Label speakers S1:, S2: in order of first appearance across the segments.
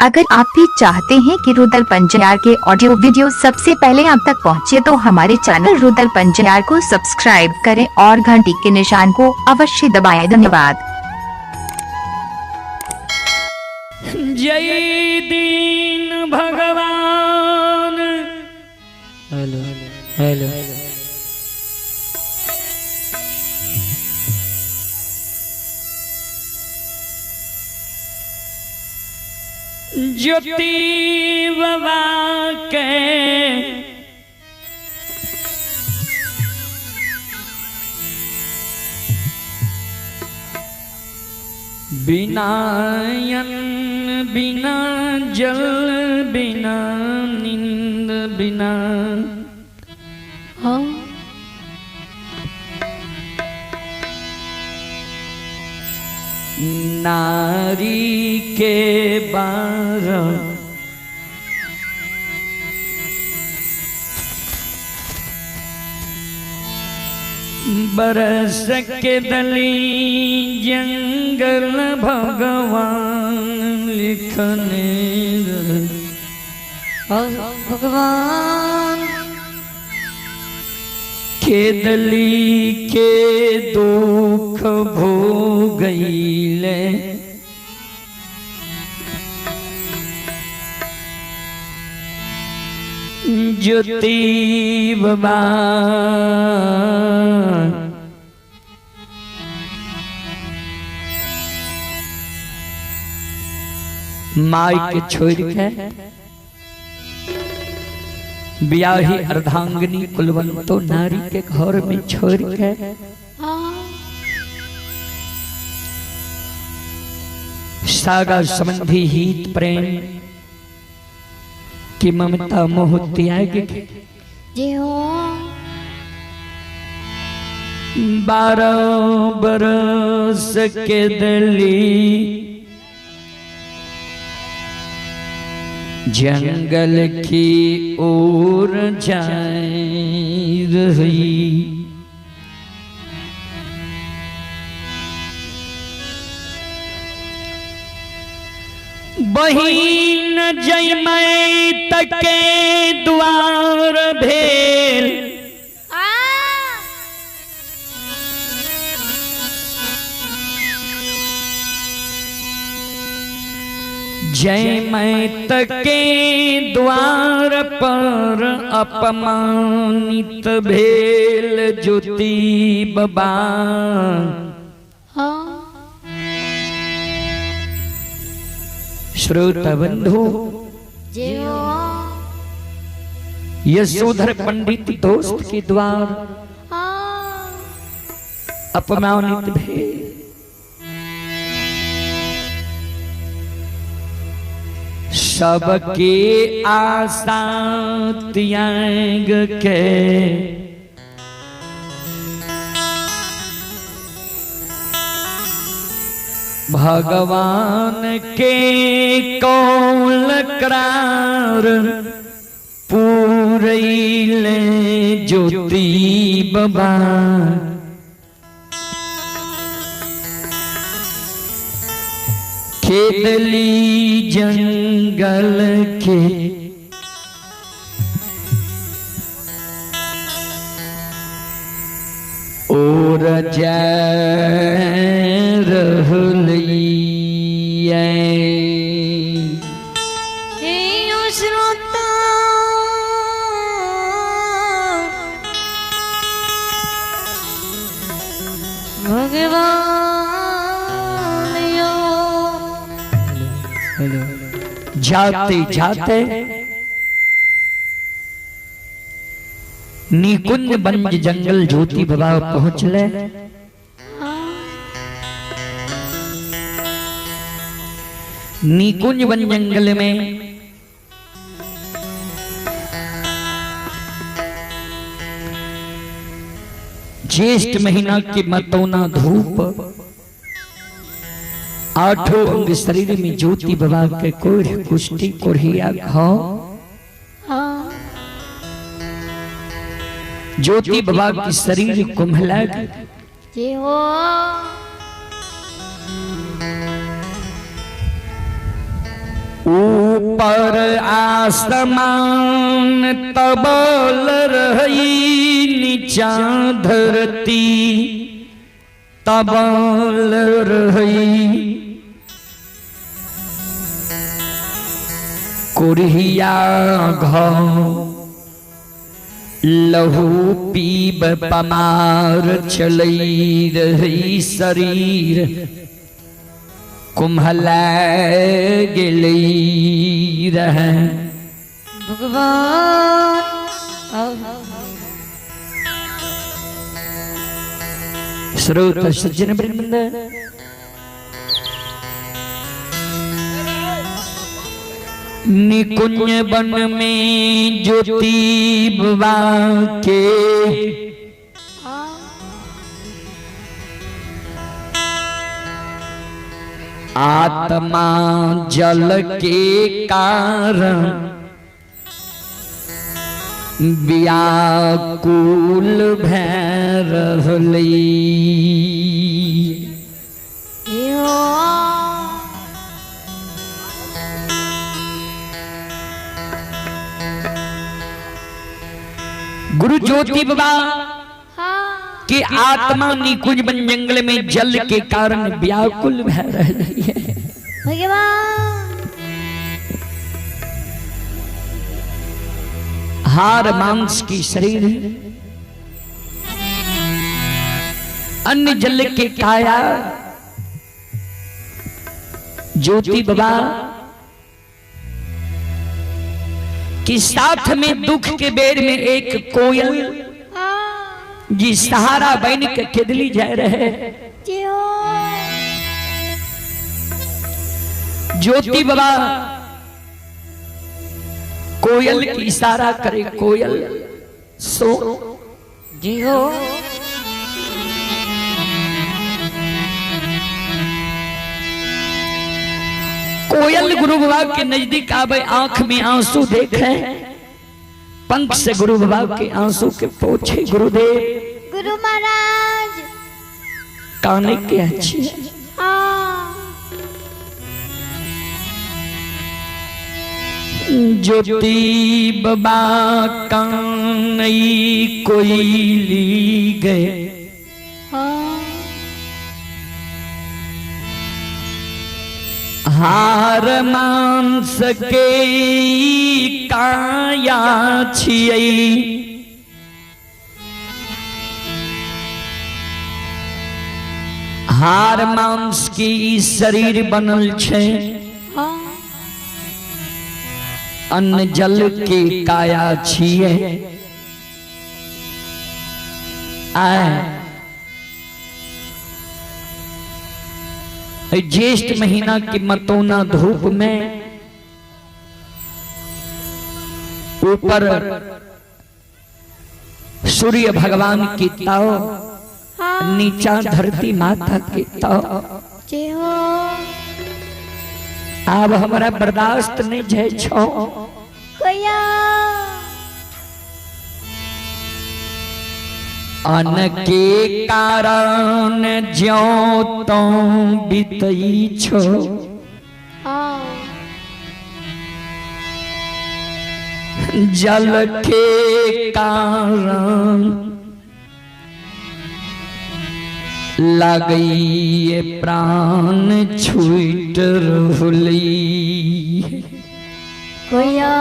S1: अगर आप भी चाहते हैं कि रुदल पंजार के ऑडियो वीडियो सबसे पहले आप तक पहुंचे तो हमारे चैनल रुदल पंजार को सब्सक्राइब करें और घंटी के निशान को अवश्य दबाएं। धन्यवाद।
S2: जय दीन भगवान।
S3: Hello hello.
S2: ज्योति बाबा के बिना अन्न बिना जल बिना नींद बिना
S3: हाँ
S2: नारी के बार बरस के दली जंगल भगवान लिखने
S3: भगवान
S2: के दली के दुख भोगैले ज्योति बाबा। माई के छोड़ के ब्याही अर्धांगिनी कुलवंतो नारी के घर में छोड़ के सागा संबंधी हित प्रेम की ममता मोह त्याग के
S3: जी हो
S2: 12 बरस के दली जंगल की ओर जाए रही। बहिन जय तके द्वार भेल जय मैं तके द्वार पर अपमानित भेल ज्योति बाबा। श्रोता बंधु यशोधर पंडित दोस्त के द्वार अपमानित भेल। सबके आशा त्याग के भगवान के कौल करार पूरैले ज्योति बाबा। खेदली जंगल के ओर जा रहलियै।
S3: श्रोता भगवान यो
S2: जाते जाते निकुंज बंज जंगल ज्योति बाबा पहुंचले। निकुंज वन जंगल में ज्येष्ठ महीना की मतौना धूप आठों अंग शरीर में ज्योति बाबा के कोढ़ कुष्ठी कोढ़िया घाव ज्योति बाबा की शरीर कुम्हला
S3: जी हो
S2: ऊपर आसमान तबल रही, नीचा धरती तबल रही। कुरिया घ लहू पीब पमार चलई रही, शरीर कुम्हला गेलई रहे।
S3: भगवान
S2: श्रोत सज्जन वृंद, निकुंज वन में ज्योति बाबा के आत्मा जल के कारण व्याकुल भै रहलै।
S3: जय हो।
S2: गुरु ज्योति बाबा
S3: हाँ
S2: के आत्मा निकुंज वन जंगल में जल के कारण व्याकुल भै रही है।
S3: भगवान
S2: हार मांस की शरीर, अन्य जल के काया, ज्योति बाबा के साथ में दुख के बेर में एक कोयल
S3: हाँ
S2: जी सहारा बन के खेदली जा रहे।
S3: जय हो।
S2: ज्योति बाबा कोयल की इशारा करे, कोयल सो।
S3: जय हो।
S2: कोयल गुरु बाबा के नजदीक आवे, आंख में आंसू देखे, पंख से गुरु बाबा के आंसू के पोछे। गुरुदेव
S3: गुरु महाराज
S2: काने के अच्छे।
S3: हाँ
S2: ज्योति बाबा कानई कोयली गए,
S3: हाँ
S2: हार मांस के काया छियै, हार मांस की ई शरीर बनल छै,
S3: हाँ
S2: अन्न जल के काया छियै। आय ज्येष्ठ महीना की मतौना धूप में ऊपर सूर्य भगवान की ताव,
S3: हाँ
S2: नीचा धरती माता की ताव।
S3: जय हो।
S2: अब हमारा बर्दाश्त नहीं जाए छो।
S3: कोया
S2: अन्न के कारण ज्यों तों बीतई छो,
S3: हाँ
S2: जल के कारण लगई प्राण छूट रहली।
S3: कोया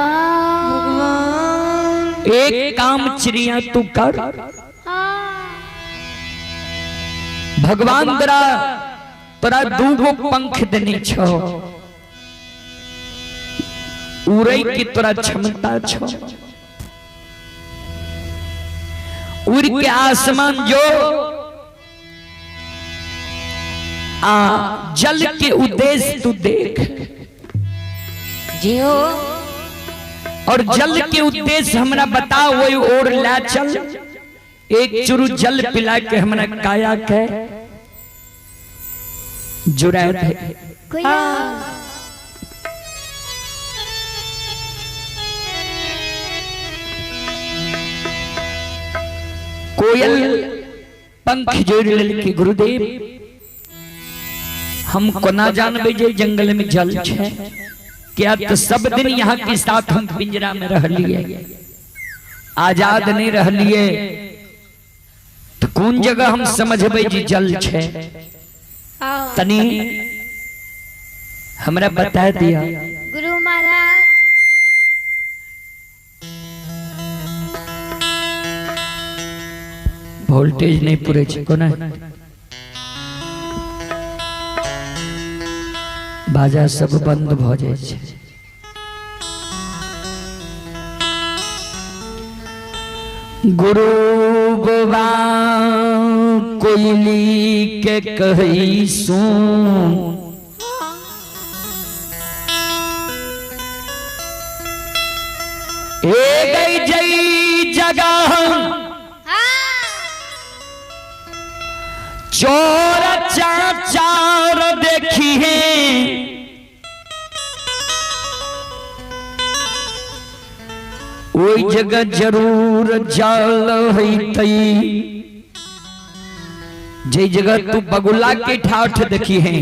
S3: भगवान
S2: एक काम चिड़िया तू कर,
S3: हाँ
S2: भगवान तोरा तोरा दूगो पंख देने छो, उड़ै की तोरा क्षमता छो, उड़ के आसमान जो आ जल के उद्देश्य तू देख।
S3: जय हो।
S2: और जल के उद्देश्य हमरा बता, वही ओर ला चल, एक चुरू जल पिला के हमरा काया के जुड़ा दे।
S3: कोया
S2: कोयल पंख जोड़ लेलकै, गुरुदेव हम कोना जानबे जे जंगल में जल छै क्या तो सब दिन यहाँ के साथ हम पिंजरा में रह लिए, आजाद नहीं रह लिए, तो कौन जगह हम समझबै जी जल छे?
S3: हाँ।
S2: तनी हमरा बता दिया
S3: गुरु महाराज।
S2: वोल्टेज नहीं पूरे छे कोना बाजा सब बंद भ जाय छे। गुरु बाबा कोयली के कही सुन, ए गई जई जगह चोर चाचार देखी है, ओई जगह जरूर जल होतई। जे जगह तू बगुला के ठाठ देखी है,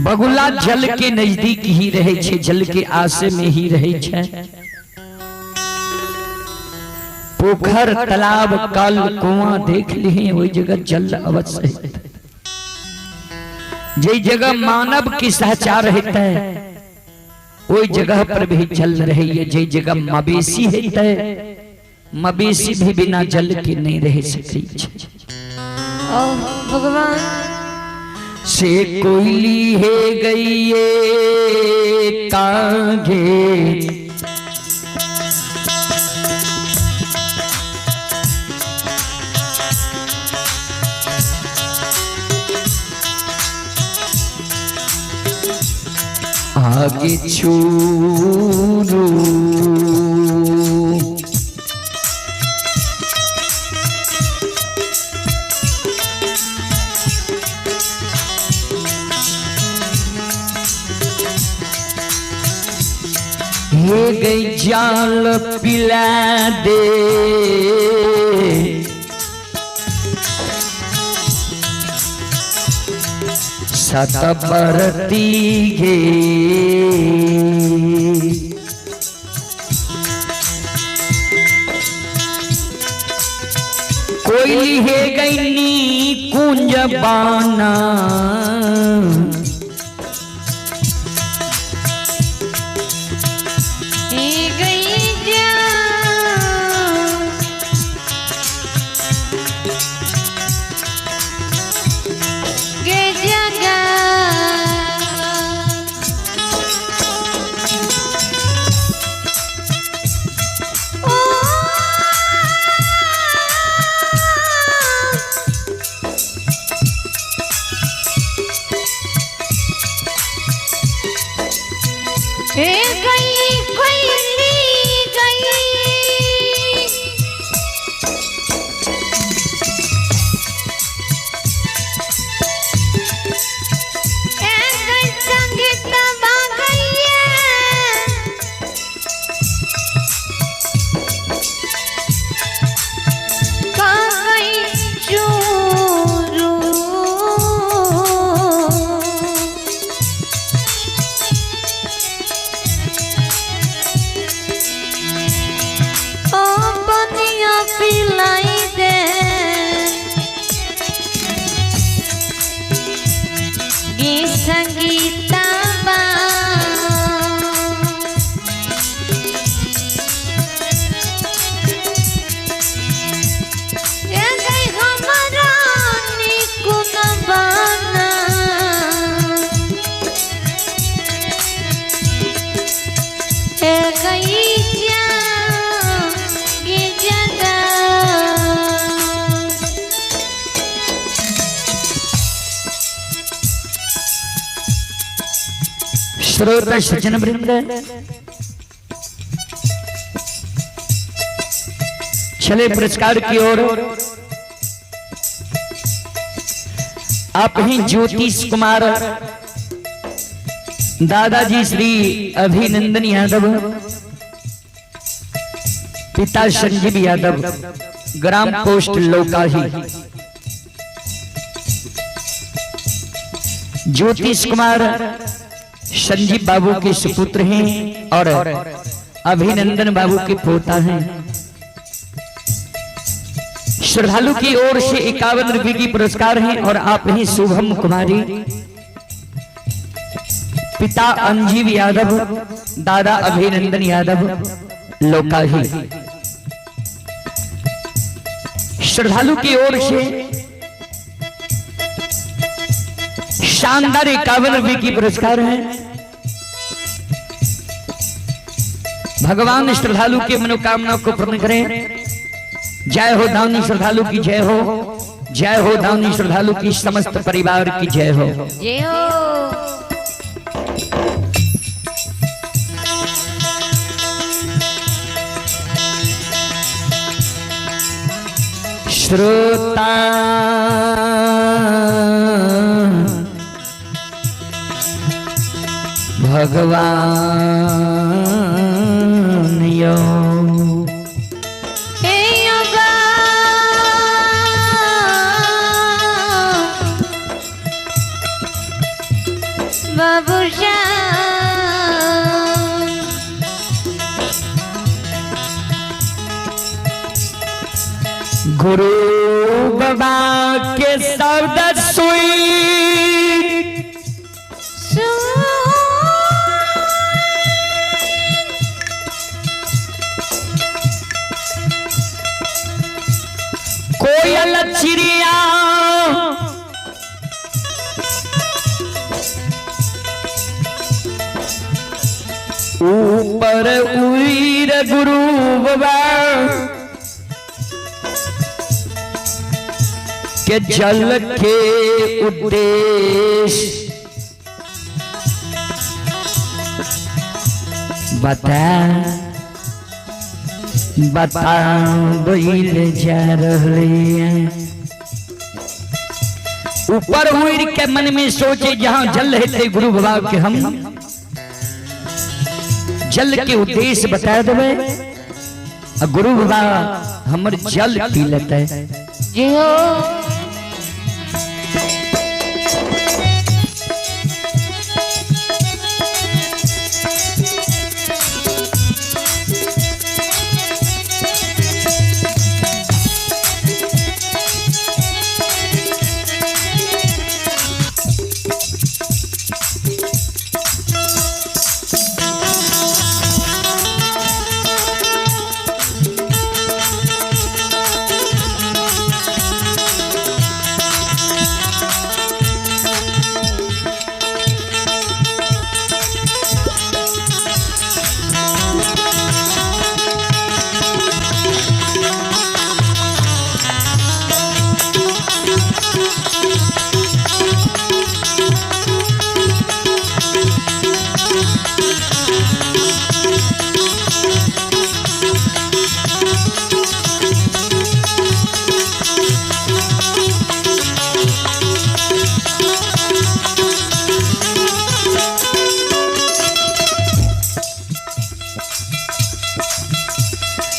S2: बगुला जल के नजदीक ही रहे छे, जल के आसे में ही रहे छे। पोखर तालाब कल कुआं देख ली, वही जगह जल अवश्य है। जे जगह मानव की सहचार रहता है वही जगह पर भी जल रही है। जे जगह मवेशी होता है, मवेशी भी बिना जल के नहीं रह सकती।
S3: भगवान
S2: से कोयली है गई ये कांघे, आगे छूरू ये गई जाल पिला दे, सतबरती गे। कोयली है गई नी कुंज बाना, श्रोता सज्जन वृंद, चले पुरस्कार की ओर। आप ही ज्योतिष कुमार दादाजी श्री अभिनंदन यादव, पिता संजीव यादव, ग्राम पोस्ट लोकाही। ज्योतिष कुमार संजीव बाबू के सुपुत्र हैं और अभिनंदन बाबू के पोता हैं। श्रद्धालु की ओर से 51 रुपए की पुरस्कार हैं और आप हैं शुभम कुमारी, पिता अंजीव यादव, दादा अभिनंदन यादव, लोकाही। श्रद्धालु की ओर से शानदार 51 रुपए की पुरस्कार है। भगवान श्रद्धालु के मनोकामना को पूर्ण करें। जय हो दानी श्रद्धालु की जय हो, जय हो दानी श्रद्धालु की समस्त परिवार की जय हो।
S3: जय हो।
S2: श्रोता भगवान यो
S3: बाबू श्याम
S2: गुरु बाबा के शब्द सुई कोयल चिड़िया ऊपर उईर गुरु बाबा के जल के उद्देश्य बता बताबैल जा रहे हैं। ऊपर उड़ के मन में सोचे जहां जल रहते गुरु बाबा के हम जल के उद्देश्य बता देवे, गुरु बाबा हमर जल पी लेते।
S3: जय हो।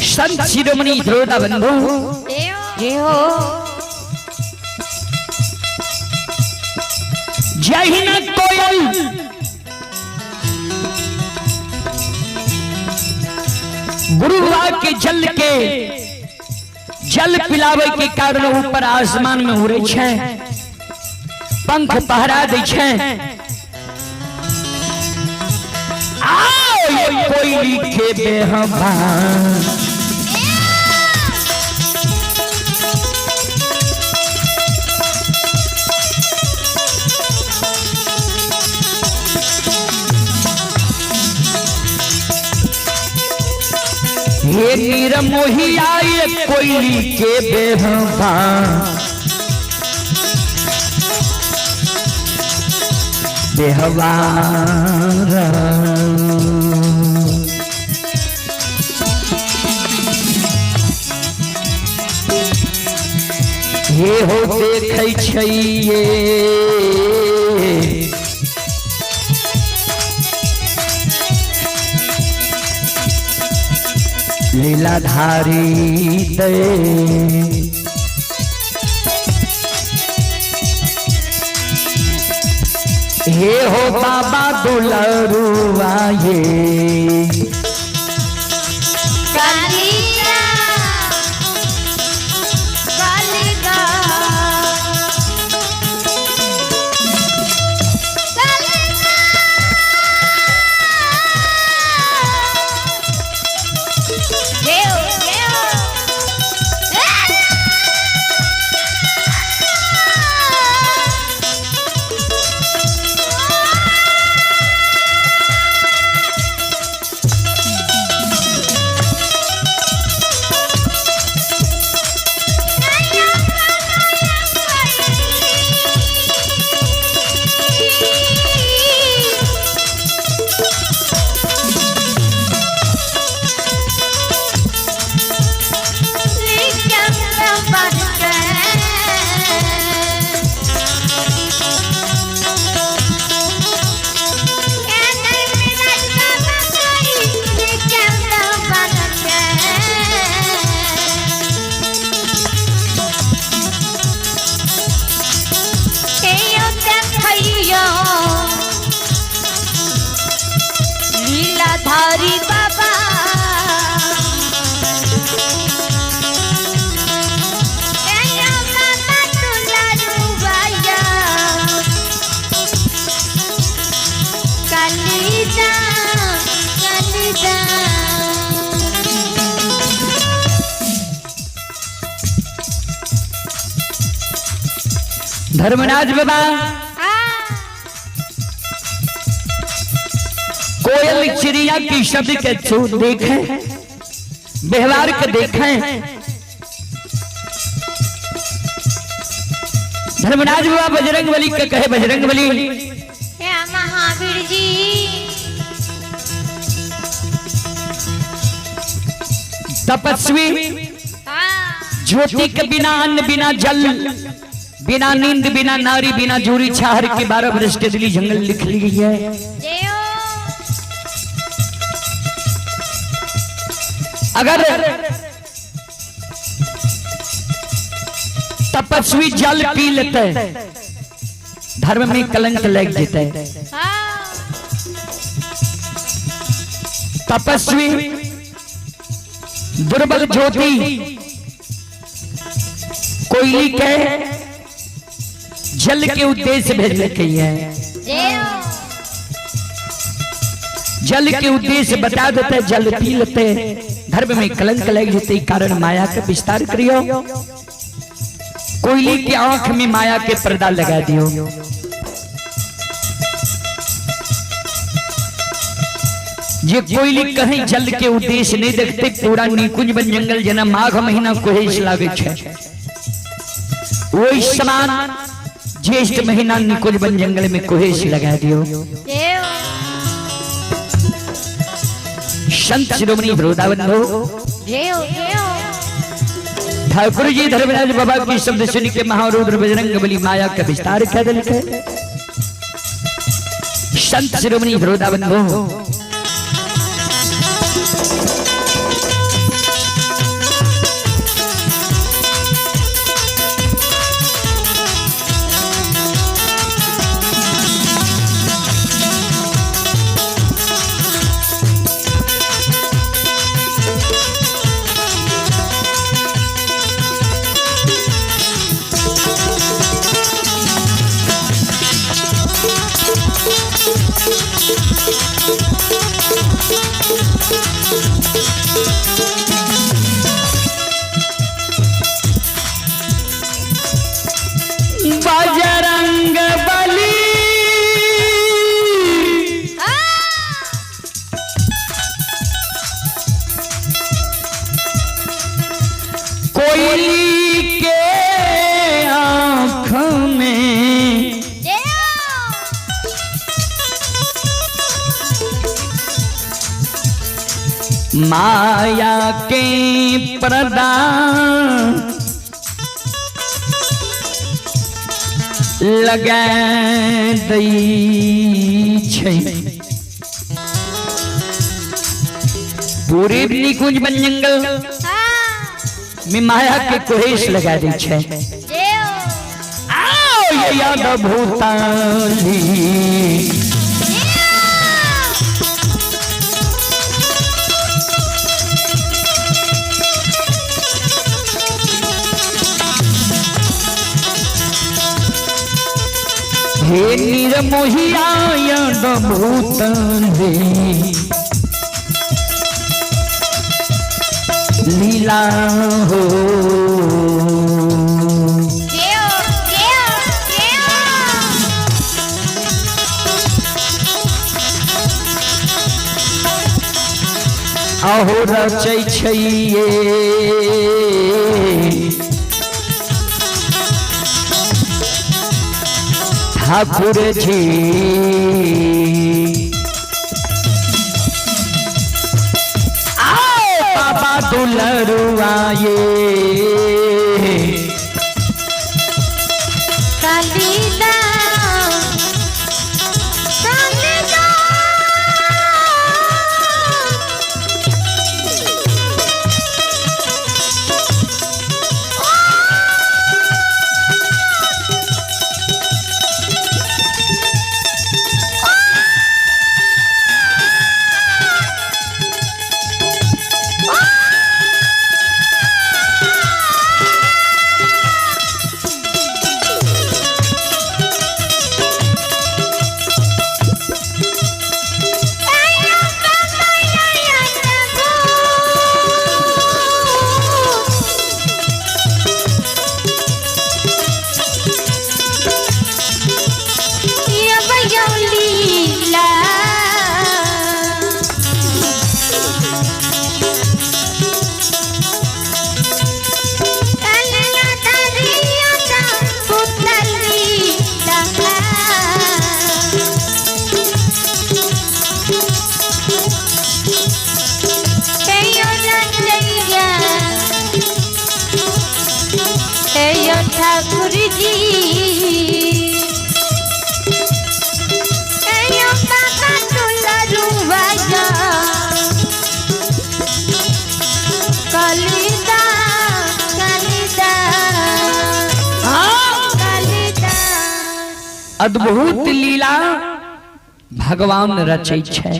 S2: संत शिरोमणि श्रोता बंधु
S3: जय हो।
S2: जय हिंद कोयल गुरु के जल के जल पिलावे के कारण ऊपर आसमान में उड़े छे, पंख पहरा दे छे। आओ ये कोयली के बेहवा हे निरमोहिया ये कोयली के बेहवा बेहवार। ये हो देखै छै ये लीलाधारी दे हे हो बाबा दुलरुआ ये
S3: कालिया कालिका जय हो जय हो। लीलाधारी बाबा कालिदा कालिदा।
S2: धर्मराज बाबा कोयल चिड़िया की शब्द के छू देखें, व्यवहार के देखें। धर्मराज बाबा बजरंग बली के कहे बजरंग बली
S3: हे महावीर जी
S2: तपस्वी ज्योति के बिना अन्न बिना जल बिना नींद बिना नारी बिना जोरी छाहर के 12 बरस के दिली जंगल लिख ली गई है।
S3: जय हो।
S2: अगर तपस्वी जल पी लेते धर्म में कलंक लग जाते। तपस्वी दुर्बल ज्योति कोयली के जल के उद्देश्य भेजने के है।
S3: जय हो।
S2: जल के उद्देश्य बता देते जल पी लेते धर्म में कलंक लग जाते। कारण माया का विस्तार करियो, कोयली की आंख में माया के पर्दा लगा दियो। ये कोयली कहीं जल के उद्देश्य नहीं देखते पूरा निकुंज बन जंगल जना माघ महीना कुहेस लागे छे, वही समान ज्येष्ठ महीना निकुंज बन जंगल में कुहेस लगा दियो।
S3: जय हो।
S2: संत शिरोमणि वृंदावन हो
S3: जय हो जय हो।
S2: ठाकुर जी धर्मराज बाबा की शब्द सुन के महारुद्र बजरंग बली माया का विस्तार कर दिलके। संत शिरोमणि वृंदावन हो बजरंग बली कोयली के आंख में
S3: जय हो।
S2: माया के प्रदान लगा दई छै। पूरे निकुंज बन जंगल में माया के कुहेस लगा दी छै।
S3: जय हो।
S2: आओ ये यादव भूताली हे निरमोहिया भूत लीला हो।
S3: जय हो जय हो जय हो।
S2: अहो रचै छैये ठाकुर जी। आओ बाबा दुलरुआ ये
S3: कालिदास कालिदास। ठाकुर जी बाबा दुलरुआ कालिदास कालिदास कालिदास।
S2: अद्भुत लीला भगवान रचै छै।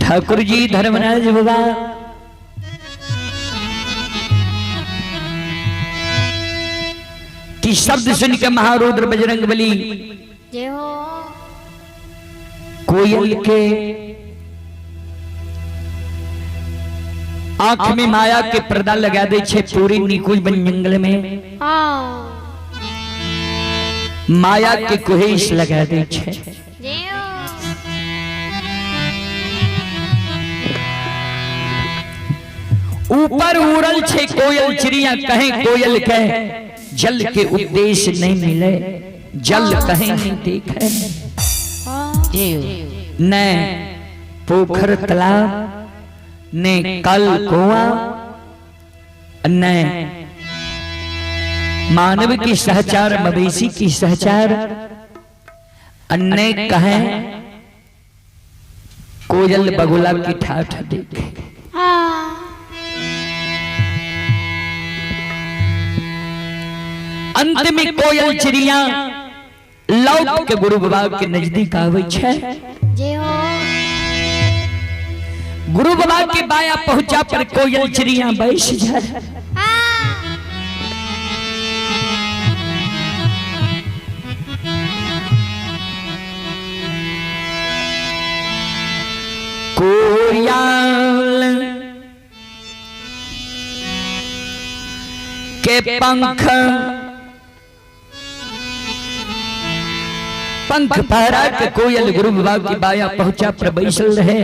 S2: ठाकुर जी धर्मराज बाबा की शब्द सुन के महारुद्र बजरंग बली
S3: जय हो।
S2: कोयल के आंख में माया के पर्दा लगा दे छे पूरी निकुंज बन जंगल में माया के कुहेस लगा दे छे।
S3: जय हो।
S2: ऊपर उड़ल छे कोयल चिड़िया कहे कोयल के जल के उद्देश्य नहीं मिले, जल कहीं नहीं देखे, न पोखर तालाब, ने कल कुआं, न मानव की सहचार मवेशी की सहचार, अन्य कहे कोयल बगुला की ठाठ देखे। अंत में कोयल चिड़िया लौट के गुरु बाबा के नजदीक आवे छे। गुरु बाबा के बाया पहुंचा पर कोयल चिड़िया बैस जाए। कोयल के पंख पंख फहरा के कोयल गुरु बाबा की बाया पहुंचा पर बैसल रहे।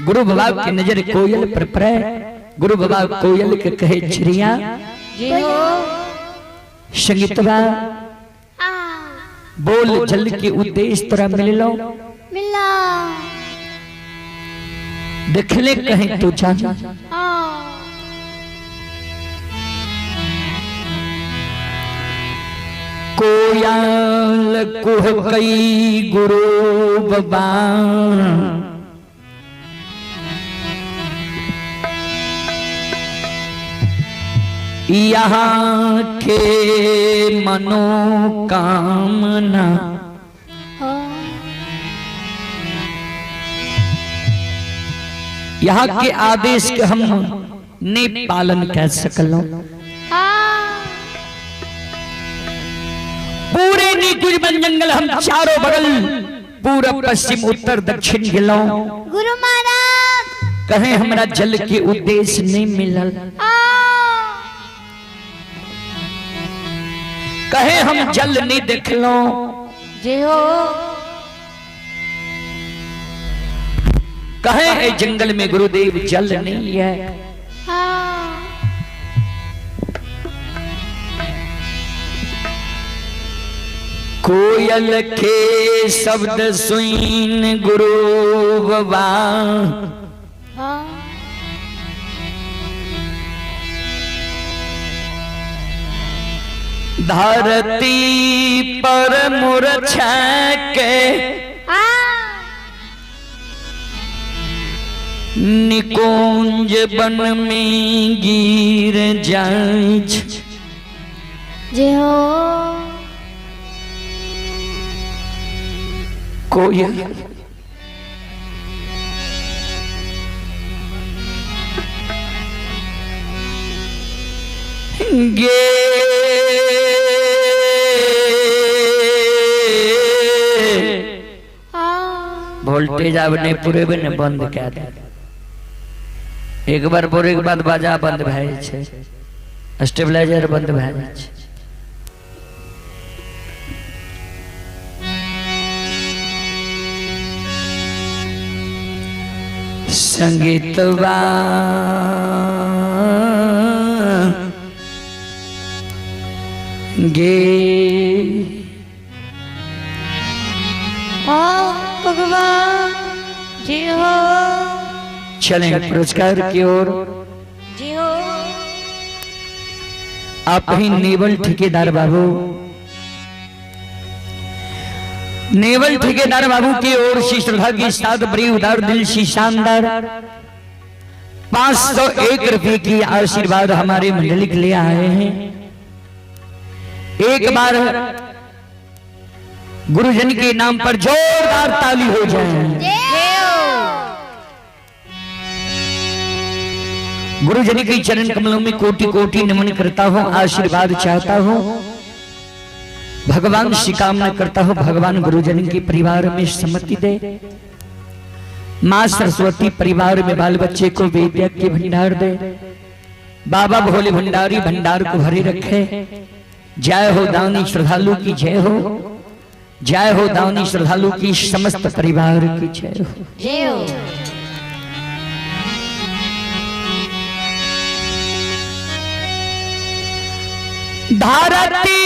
S2: गुरु बाबा की नजर कोयल पर पड़े। गुरु बाबा कोयल के कहे चिड़िया संगीतवा बोल जल के उद्देश्य तोरा मिललो
S3: मिला
S2: देखले कहीं तो जा। कोयल कुह कई गुरु बाबा यहाँ के मनोकामना यहाँ के आदेश के हम ने पालन कर सकलो। निकुंज बन जंगल हम चारों बगल पूरब पश्चिम उत्तर दक्षिण गेलौं।
S3: गुरु महाराज।
S2: कहे हमरा जल के उद्देश्य नहीं मिलल। कहे हम जल नहीं देखलौं।
S3: जय हो।
S2: कहे ए जंगल में गुरुदेव जल नहीं है। कोयल के शब्द सुन गुरु बाबा धरती पर मुरछा के निकुंज बन में गिर जाय।
S3: जय हो।
S2: कोयल गे वोल्टेज अब नहीं पूरे ने बंद कह दे। एक बार पूरे के बाद बाजा बंद भए छै, स्टेबलाइजर बंद भए जाइ छै। संगीतवा गे
S3: भगवान जी हो।
S2: चलें पुरस्कार की ओर।
S3: जी हो।
S2: आप ही नेवल ठेकेदार बाबू, नेवल ठेकेदार बाबू की ओर से श्रद्धा के साथ बड़ी उदार दिल से शानदार 501 रुपए की आशीर्वाद हमारे मंडली के लिए आए हैं। एक बार गुरुजन के नाम पर जोरदार ताली हो जाए। गुरुजन के चरण कमलों में कोटि कोटि नमन करता हूँ, आशीर्वाद चाहता हूँ, भगवान से कामना करता हूँ भगवान गुरुजन के परिवार में सम्मति दे, माँ सरस्वती परिवार में बाल बच्चे को विद्या के भंडार दे, बाबा भोले भंडारी भंडार को भरे रखे। जय हो दानी श्रद्धालु की जय हो, जय हो दानी श्रद्धालु की समस्त परिवार की जय हो।
S3: जय हो।
S2: धरती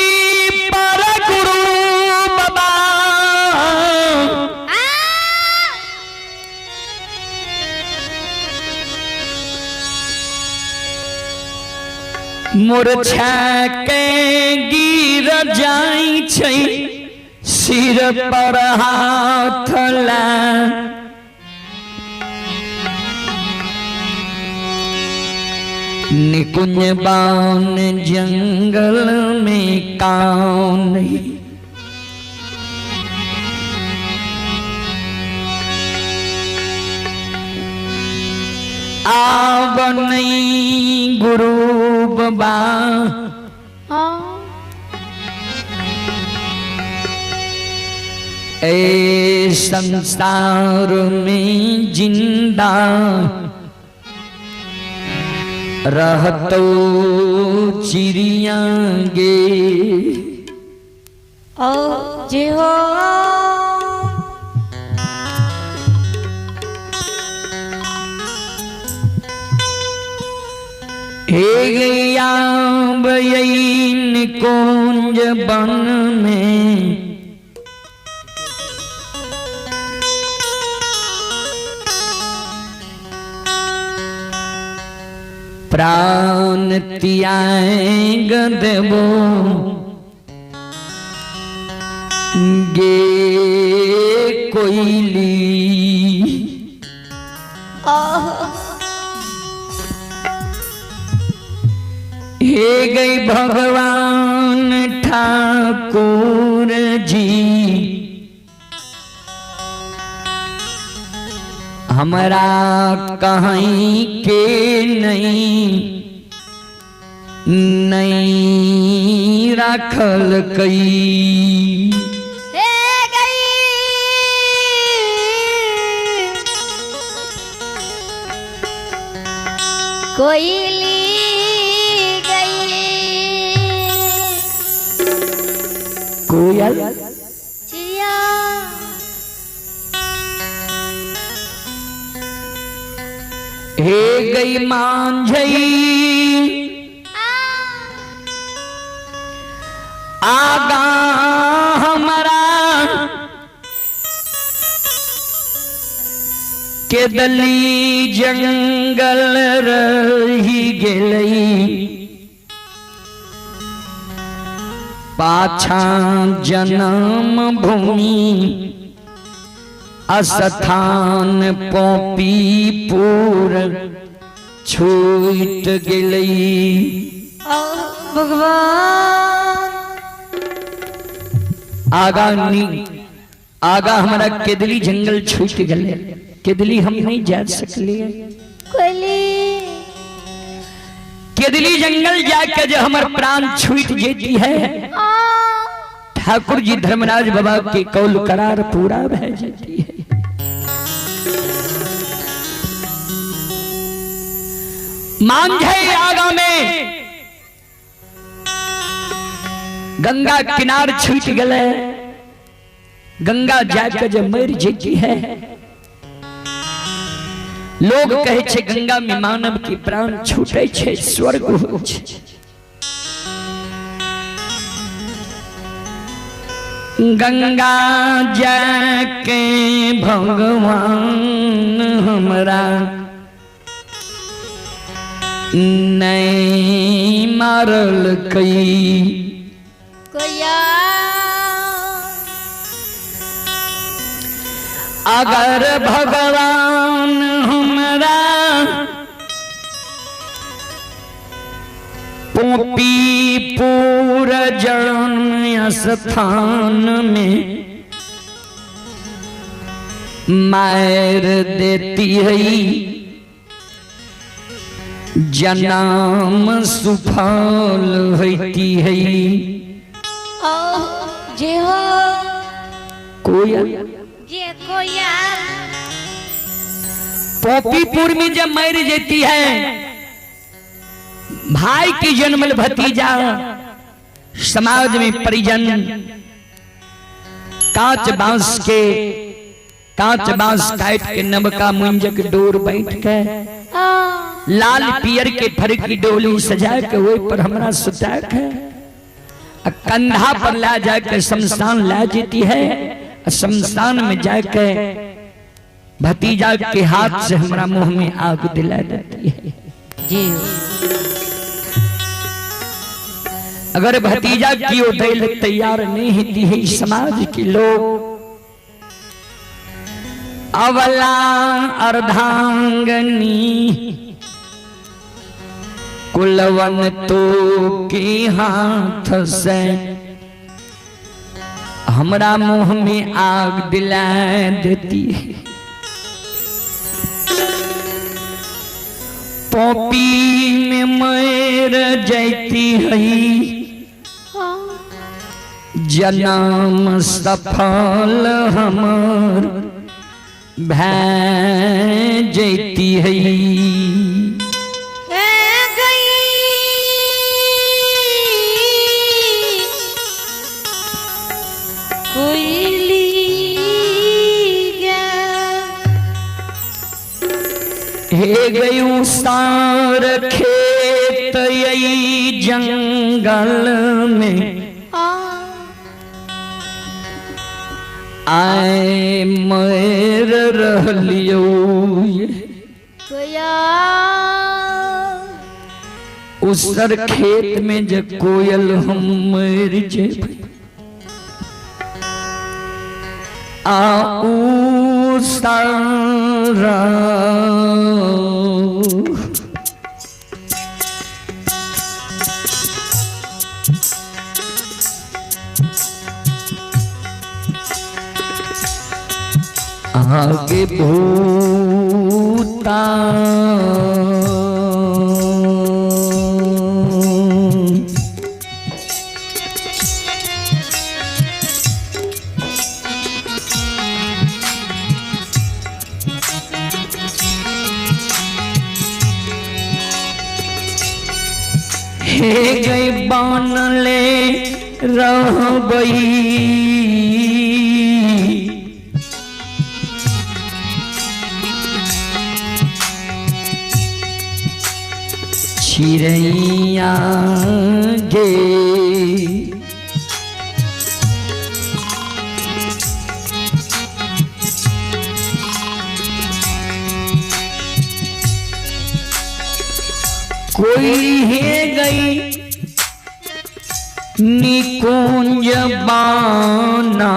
S2: पर गुरु बाबा मूर्छा के गिर जाई छै सिर पर हाथ ला निकुंज बान जंगल में कान आवनई गुरु बाबा ए संसार में जिंदा रहतो चिड़िया गे।
S3: ओ जी हो।
S2: हे गैया निकुंज बन में प्राण त्याग देबो गे कोइली। हे गई भगवान ठाकुर जी हमरा कहीं के नहीं नहीं राखल कई।
S3: हे गई कोयली गई
S2: कोयल
S3: चिड़िया
S2: हे गई मांझई आगा हमारा के दली जंगल रही गेलई पाछा जन्म भूमि स्थान पोपीपुर छूट गेलई।
S3: भगवान
S2: आगा नी आगा हमारा केदली जंगल छूट गए, केदली हम नहीं जा सकलिए। केदली जंगल जाके जो हमार प्राण छूट जेती है, ठाकुर जी धर्मराज बाबा के कौल करार पूरा भय जाती है। मांझे आगा में गंगा किनार छूट गए, गंगा जाके जब मर जेती है, लोग कहे छे गंगा में मानव के प्राण छूटे छे, स्वर्ग हो छे। गंगा जाके भगवान हमरा नहीं मारल कई। अगर भगवान हमरा पोपीपुर जन्म स्थान में मार देती है, जन्म सुफल होती है।
S3: जे हो
S2: कोयल
S3: जे कोयल
S2: पोपीपुर में जब मर जाती है, भाई की जन्मल भतीजा, समाज में परिजन कांच बांस के कांच बांस काट के नमका मुंजक डोर बैठ के लाल पियर के फर की डोली सजा के वही पर हमरा सुता के कंधा पर ला जाके शमशान ला जाती है। शमशान में जाके भतीजा के हाथ से हमरा मुंह में आग दिला देती है।
S3: जी
S2: अगर भतीजा की वो दिल तैयार नहीं होती है, समाज के लोग अवला अर्धांगनी कुलवन तो के हाथ से हमरा मुंह में आग दिला देती है। पोपी में मर जाती है, जन्म सफल हमर भै जाती है। हे गयू सार खेत यही जंगल में आए मर रहलियो, उसर खेत में जे कोयल हम मर जेबै, आ सारा आगे भूता हे गई बनले रहबई चिड़ैया गे। कोई हे गई निकुंज बाना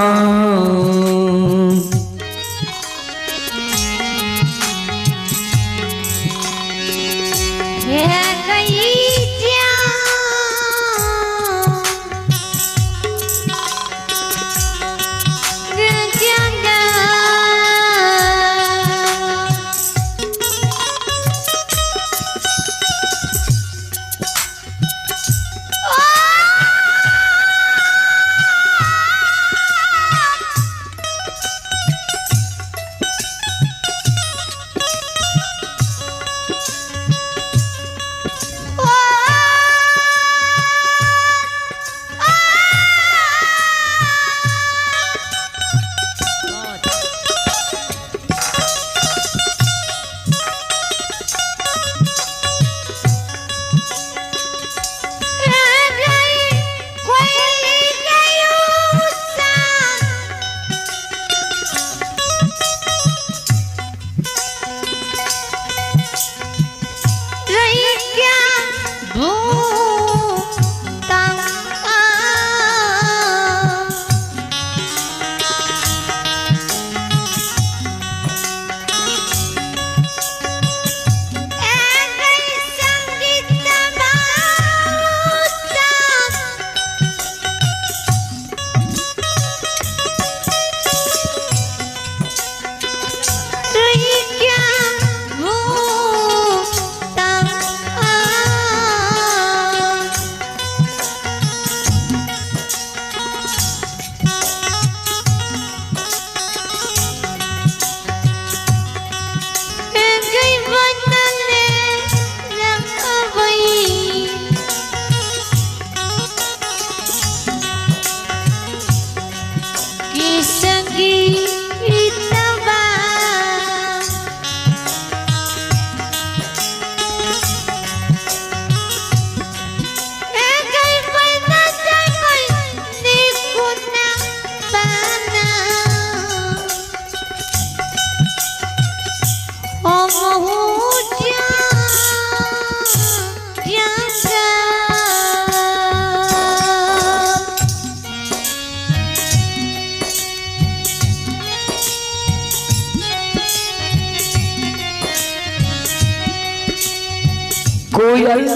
S2: कोयल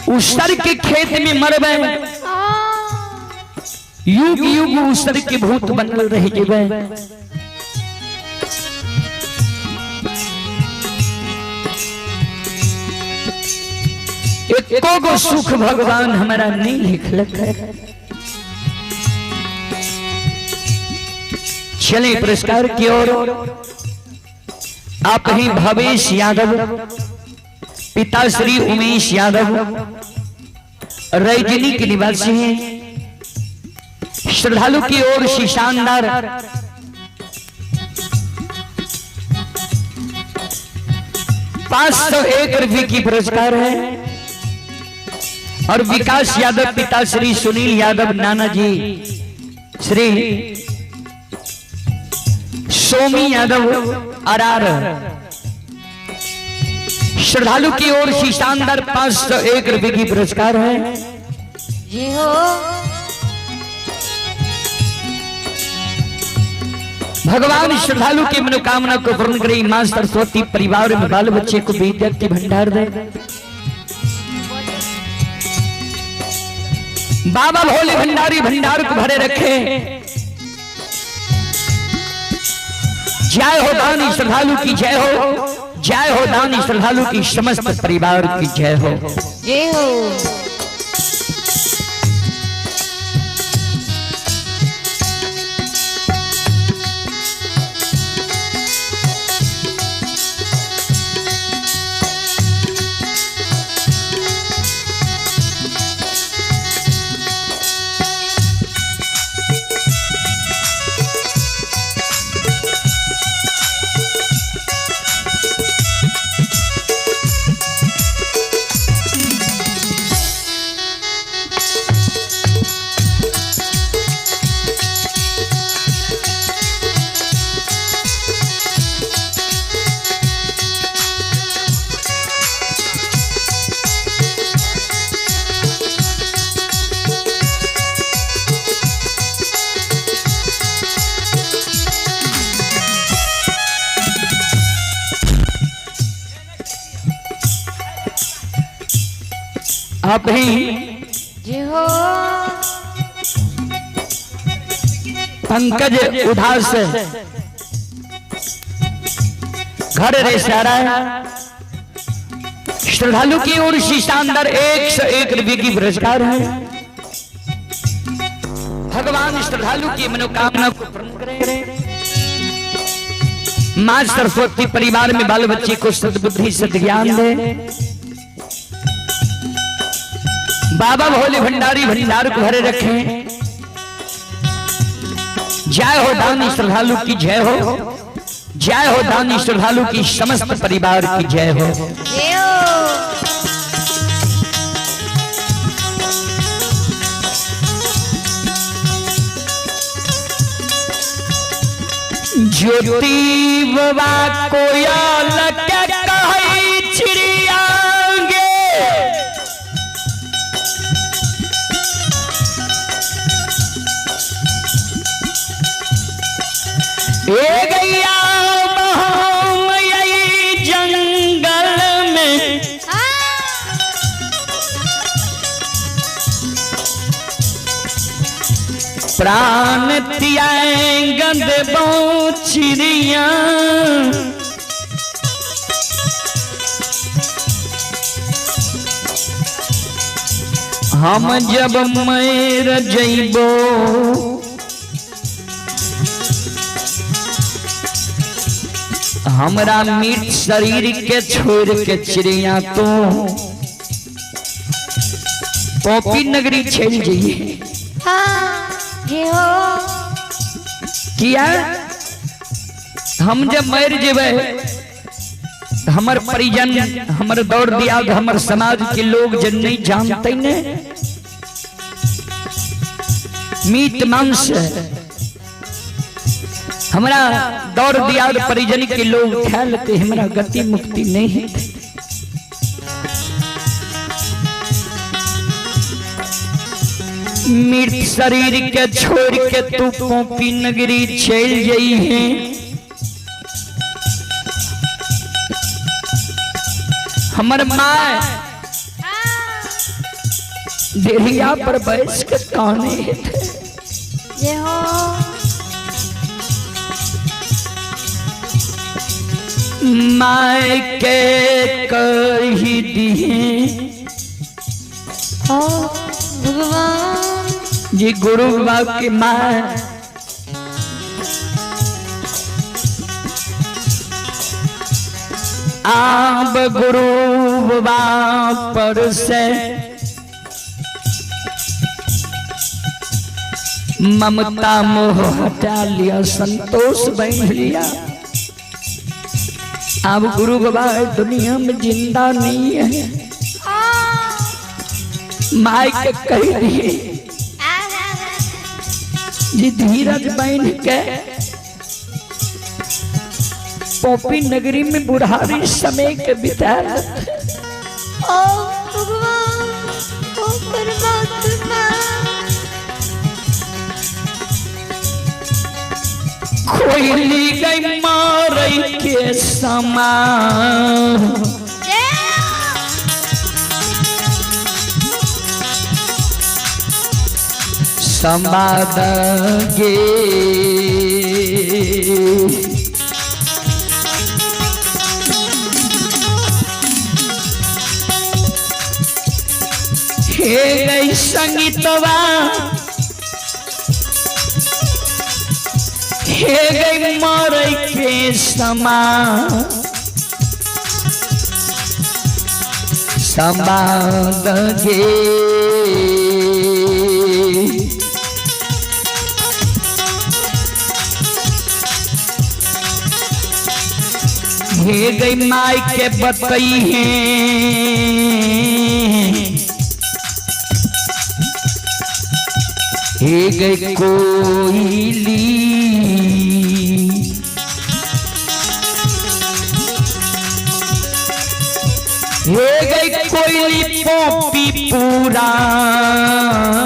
S2: उसर के खेत में मरबे युग युग उसर के भूत बनल रह जेबे। एको गो सुख भगवान हमारा नहीं लिखलक है। चले पुरस्कार की ओर। आप ही भवेश यादव, पिता श्री उमेश यादव, रैजनी के निवासी हैं। श्रद्धालु की ओर से शानदार 501 रुपये की पुरस्कार है। और विकास यादव, पिता श्री सुनील यादव, नाना जी श्री सोमी यादव अरार, श्रद्धालु की ओर से शानदार 501 रुपए की पुरस्कार है।
S3: जी हो।
S2: भगवान श्रद्धालु की मनोकामना को पूर्ण करे। मां सरस्वती परिवार में बाल बच्चे को विद्या के भंडार दे। बाबा भोले भंडारी भंडार को भरे रखे। जय हो दानी श्रद्धालु की जय हो, जय हो दानी श्रद्धालु की समस्त परिवार की जय हो।
S3: जय हो।
S2: आप ही
S3: जय हो।
S2: पंकज उदास घर रे सारा श्रद्धालु की ओर से शानदार 101 रुपये की पुरस्कार है। भगवान श्रद्धालु की मनोकामना को पूर्ण करें। मां सरस्वती परिवार में बाल बच्चे को सद्बुद्धि सद्ज्ञान दे। बाबा भोले भंडारी भंडार को भरे रखें। जय हो दानी श्रद्धालु की जय हो। जय हो दानी श्रद्धालु की समस्त परिवार की जय हो।
S3: जय हो।
S2: ज्योति बाबा कोयल के कहई चिड़ियांगे, ए गैया बहम यही जंगल में, प्राण त्याग देबो चिड़िया। हम जब मर जइबो हमरा मृत शरीर के छोड़ के चिड़िया तो पॉपी नगरी चल जाइए।
S3: हाँ, जय हो।
S2: किया हम जब मर जेबै त हमर परिजन, हमर दौड़ दियाद, हमर समाज के लोग जब नहीं जानते ने मीट मांस हमरा दौड़ दियाद परिजन के लोग खा लेते, हमरा गति मुक्ति नहीं है। मृत शरीर के छोड़ के तू पोपी नगरी चल जाई है। हमर माँ देहिया पर बैस के काने
S3: जय हो।
S2: माय के कही दिए
S3: ओ भगवान
S2: जी गुरु बाबा की माँ आब गुरु बाबा पर से ममता मोह हटा लिया, संतोष बन लिया। अब गुरु बाबा दुनिया में जिंदा नहीं है। माई के कह दिए जी धीरज बन के पोपी नगरी में बुढ़ारी समय के बिता।
S3: ओ भगवान, ओ परमात्मा,
S2: कोयली गई मारई के समान, संवाद गे हे गई संगीतवा, हे गई मरई के समान, संवाद गे। हे गई माई के बतई है, हे गई कोयली, हे गई कोयली पोपी पुराण।